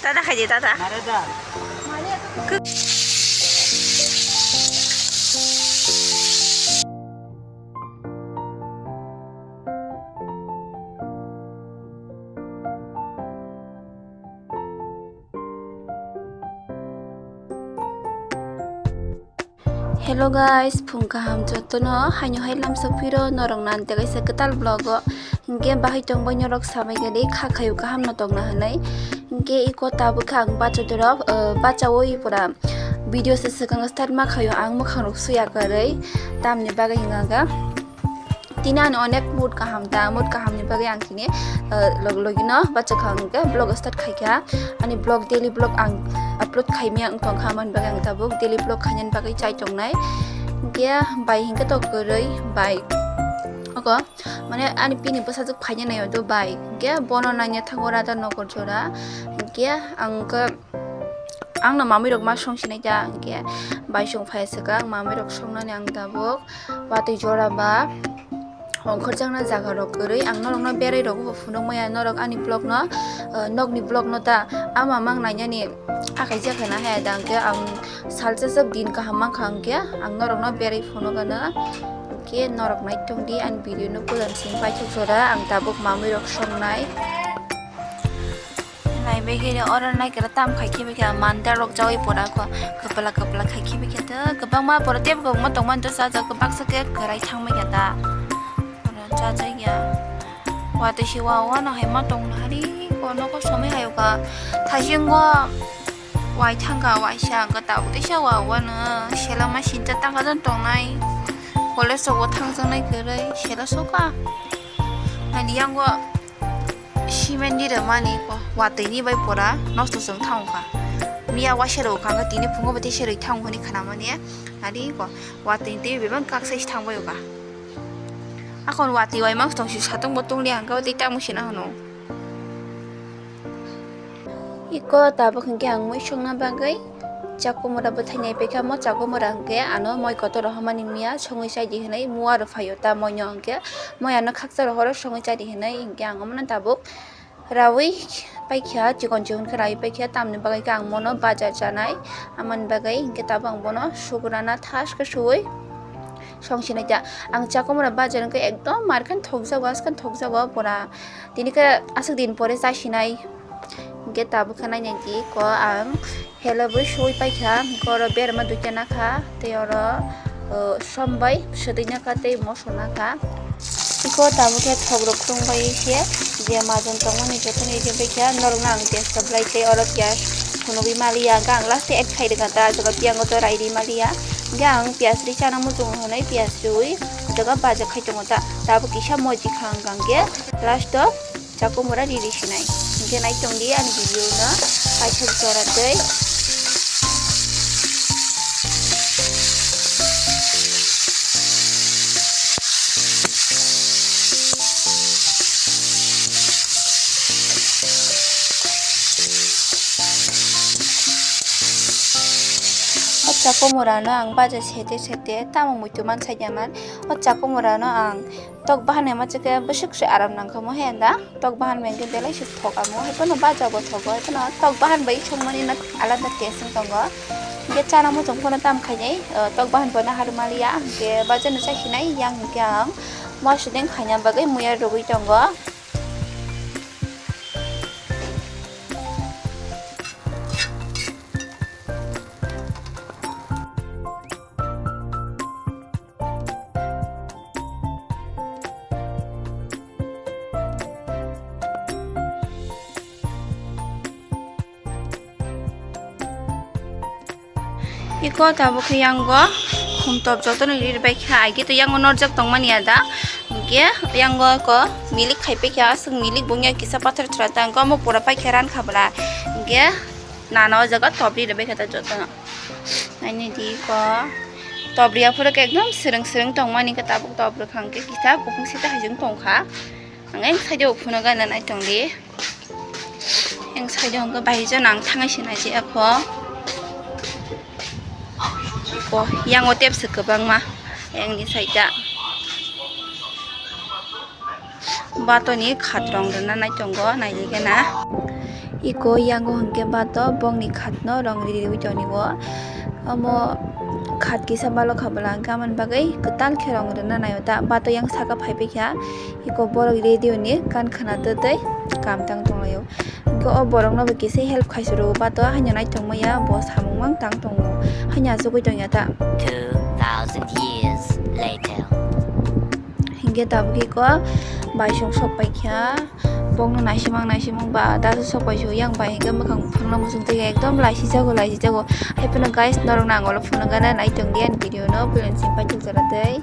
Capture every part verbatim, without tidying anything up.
Tata khai di, tata. Hello guys, phung kaham jotono, haino hai lamsa phiro norok nan tekaisa kwtal vlog o. Hinkhe bahai tongbai norok sabai gadi kha khayu kaham no tongna hinui. Hinkhe iko tabuk khe ang bacha dorok, eh, bacha o ipura video se swkang start ma khayu ang mwkhang rok suya kwrwi tamni bagwi hinga ga. Tini ani onek mood kaham ta, mood kaham ni bagwi ang tini, eh, log logino bacha kha hwnkhe vlog start khaikha. Ani vlog, daily vlog ang upload khaimya wng tongkha, amoni bagwi ang tabuk daily vlog khainani bagwi chai tongnai. Hinkhe bai hinkhe to kwrwi bai. Oko mane ani bini bwsajwk phaina naio do bai. Hinkhe bono nangya thango rada nokor jora. Hinkhe ang khe Ang no mamui rok ma song sinai ta, hinkhe bai song phai swkang mamui rok songnani ang tabuk watwi jora ba ongkhorjakna jaga rok kwrwi ang norok no berai rok bo phunuk maya, norok ani vlog no, eh, nokni vlog no ta ama mang nainani akai jakha na haya da, hinkhe ang salsa sak din kaham mankha, hinkhe ang norok no berai phunuk ano, hinkhe norok nai tong di ani video no puila simi paithak jora ang tabuk mamui rok songnai. Naibe khe oro naikhe tam khai khe bikhe mandar rok chaui pora kho kwpla kwpla khai khe bikhe ta kwbangma pora tebo kwbangma tongmani to cha cha baksa khe kwrai thang bikhe ta oro cha cha ya watwi se wa wa no hai ma tong nari ko nogo somoi hai kha thaisingo wai thang kha waisa ang khe tabuk teisa wa wa no selama sinta tang kha jon tongnai college rogo thang jaknai kwrwi sela soka ani yango. Cement ni rwmani watwi ni bai pora nosto chwng thango kha. Miya waisa rw kha, tini phungo bai tei serwi thango hwnwi khna mani. Ari ko watwi ni twi bebak kak sai thang bai kha. Akon watwi bai mang tong si satong bo tong li ang kha tei tamo sina hwno. Iko tabuk hwnkhe ang mui songna bagwi. Chakumura bwthai naipaikha mo, chakumura hwnkhe ano moi kotor rohormani miya songwi chaidi hwnwi mua rw phaio ta moino hwnkhe moi ano khaksa rohoro songwi chaidi hwnwi hwnkhe ang omono tabuk raui paikha, chikon chikon khe raui paikha tamni bagwi khe ang mono bajar chanai amoni bagwi hwnkhe tabuk ang bono sugrana thaskhe suwi songsinai ta. Ang chakumura bajar hwnkhe ekdom markhe thokjago, aswkhe thokjago pura tini khe aswk din pore chasinai. Hingke tabuk khe nainai di ko ang hello bwi sui paikha, hingke oro berma duita nakha, tei oro, o, som bai swtwi nakha tei moso nakha. Iko tabuk khe thok rok tong bai khe je majon tongmani jotono ide bai khe norok no ang testa belai tei oro piyaj phunugwi maliya, hingke ang last tei add khai rwkha ta, jaga piyango to raidi maliya, hingke ang piyaj ri chana muchungo hinui piyaj riui jaga baja khai tongo ta, tabuk kisa moji khang hingke last o. Chakumura riri sinai. Hingke nai tongdi ani video no kaisa jora tei. O chakumura no ang baja sete sete tamo muitu man saida man. O chakumura no ang tok bahan ema chike bwswk se aram nangkha mo he da. Tok bahan bai hwnkhe belai se thok amo, haiphano baja bo thogo, haiphano tok bahan bai songmani na alada taste wng tongo. Hingke chana muchung phano tam khainai, o, tok bahan bo nahar maliya, hingke baja no chasinai, yang hingke ang moso deng khaina bagwi muya rwgwi tongo. Iko tabuk khe yango khum top jotono rir bai kha, agi to yango norjak tongmani ada, hingke yango ko milik khai pai kha, aswk milik bungya kisa pathor chwra ta, hingke omo pura pai kha ran kha bwla, hingke nana o jaga top rir bai kha ta jotono. Nainai di ko. Top riya phuru khe ekdom srwng srwng tongmani khe tabuk top rwkha hwnkhe kisa kuphung sita haijwng tongkha. Ang eng side o phunuk gana nai tongdi. Eng side o hwnkhe bahai jana ang thangai se nai se ekho. Ko yango tepse kwbangma engni side a. Batoni khatrong rwna nai tongo, nailigena. Iko yango hwnkhe bato bongni khatno rong ri riwi tongo. Omo khat kisa balo kha bwla hwnkhe amoni bagwi kwtal khe rong rwna naio ta. Bato yang saka phai paikha, iko borok radio ni gan khwna twi twi kam tang tonglaio. Hwnkhe o borokno bo kisa help khai suru bato haino naithok maya bo samung mang tang tongo. Haino achugwi tongya ta. Two thousand years later. Hingke tabuk iko baisong sok paikha, bongno naisimang naisimang ba daso sok paisuk yang bai hingke mwkhang phangno muchung twi ekdom laisijago laisijago. Haiphano guys, norokno ang olo phunukgana naitongdi ani video no, puilani simi paithak jora tei.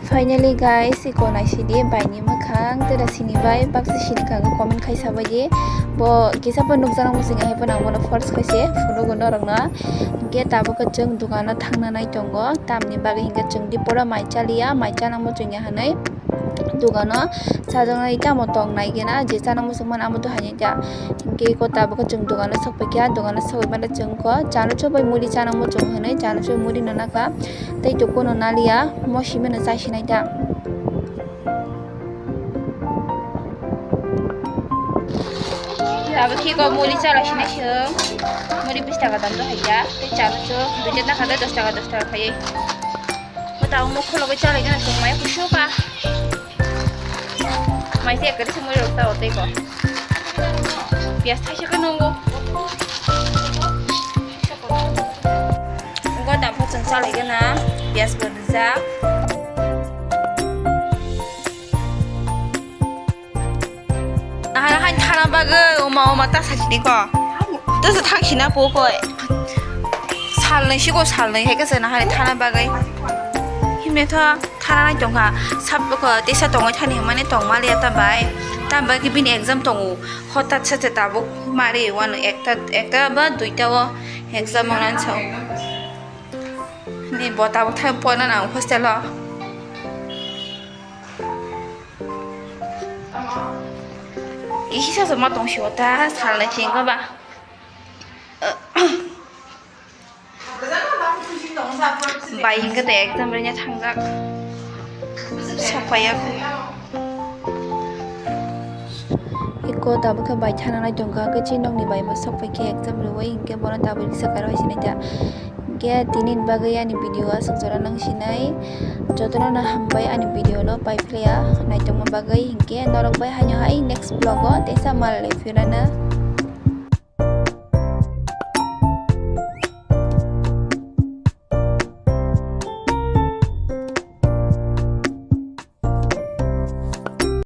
Finally guys, iko naisidi baini mwkhang tei da sini bai baksa sini kha comment khai sabaidi. Bo kisa pho nukjakno muchung ya, haiphano ang bono force khaise phunugo norokno. Hingke tabuk chwng dogano thangna nai tongo, tamni bagwi hingke chwng diporo mai chaliya, mai chana muchungya hinwi dogano chajaknai tamo tong nai gena, je chana muchungmani amo to hainai ta. Hingke eko tabuk chwng dogano sok paikha, dogano sogwi mano chwng kho chana chubai muri chana muchung hinwi chana chubai muri no nakha, tei to kono naliya, mo simino chai sinai ta. Tabuk khe ko muri chalai sinai se. Muri bish taka dam do hai ya. Tei chana chubai duita nakha de dos taka dos taka khai. Ko tabuk mo khulogwi chalai gana chwng maya kusu ka. Mai se ekari se muri rok ta o tei ko. Piyaj thaisa khe nungo. Go dam pho chwng chalai gana. Piyaj bo rijak. Nahara hain thana bagwi oma oma ta sachini ko. Tasa thang sina po koi. Salnwi siko salnwi hai kasa nahari thana bagwi. Himne tho thana nai tongkha. Sab ko tesa tongwi thani himani tongmaliya ta bai. Ta bai ki bini exam tongo. Hotat sate tabuk mari wano ekta ekta ba duita o exam onan sao. Ni bo tabuk thang pona nang hostel o. Kisi sa ma tong si ota salnai chingka ba. Bai hingke de exam renya thangjak. Sokpaiya. Iko tabuk khe bai thana nai tongkha, khe chinokni bai bo sokpai khe exam rwui hingke bono tabuk kisa karo hai sinai ta. Hingke tini ni bagwi ani video aswk jora nang sinai. Jotono no hambai ani video no pai phlaiya naitongma bagwi, hingke norok bai haino hai next vlog o teisa mal le phirana.